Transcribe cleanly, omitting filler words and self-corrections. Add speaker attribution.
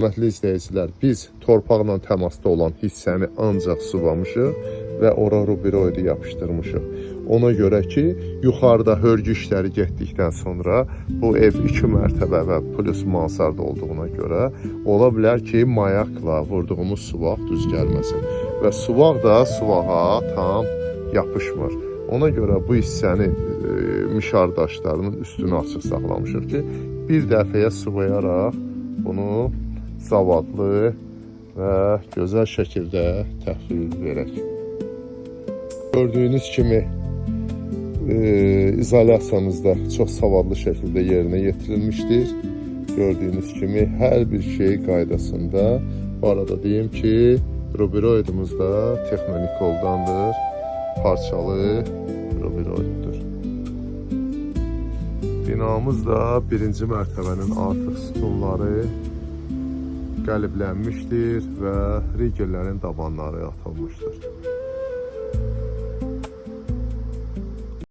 Speaker 1: Hörmətli izləyicilər, biz torpaqla təmasda olan hissəni ancaq sulamışıq və ora ruberoidi yapışdırmışıq. Ona görə ki, yuxarıda hörgü işləri getdikdən sonra bu ev 2 mərtəbə və plus mansarda olduğuna görə ola bilər ki, mayakla vurduğumuz suvaq düz gəlməsin və suvaq da suvağa tam yapışmır. Ona görə bu hissəni mişar daşlarının üstünü açıq saxlamışıq ki, bir dəfəyə sulayaraq bunu savadlı və gözəl şəkildə təhvil verək. Gördüyünüz kimi izolyasiyamız da çox savadlı şəkildə yerinə yetirilmişdir. Gördüyünüz kimi hər bir şey qaydasında. Bu arada deyim ki, ruberoidimiz da Texnonikoldandır. Parçalı ruberoiddir. Binamız da birinci mərtəbənin artıq sütunları qəliblənmişdir və rigellərin dabanları atılmışdır.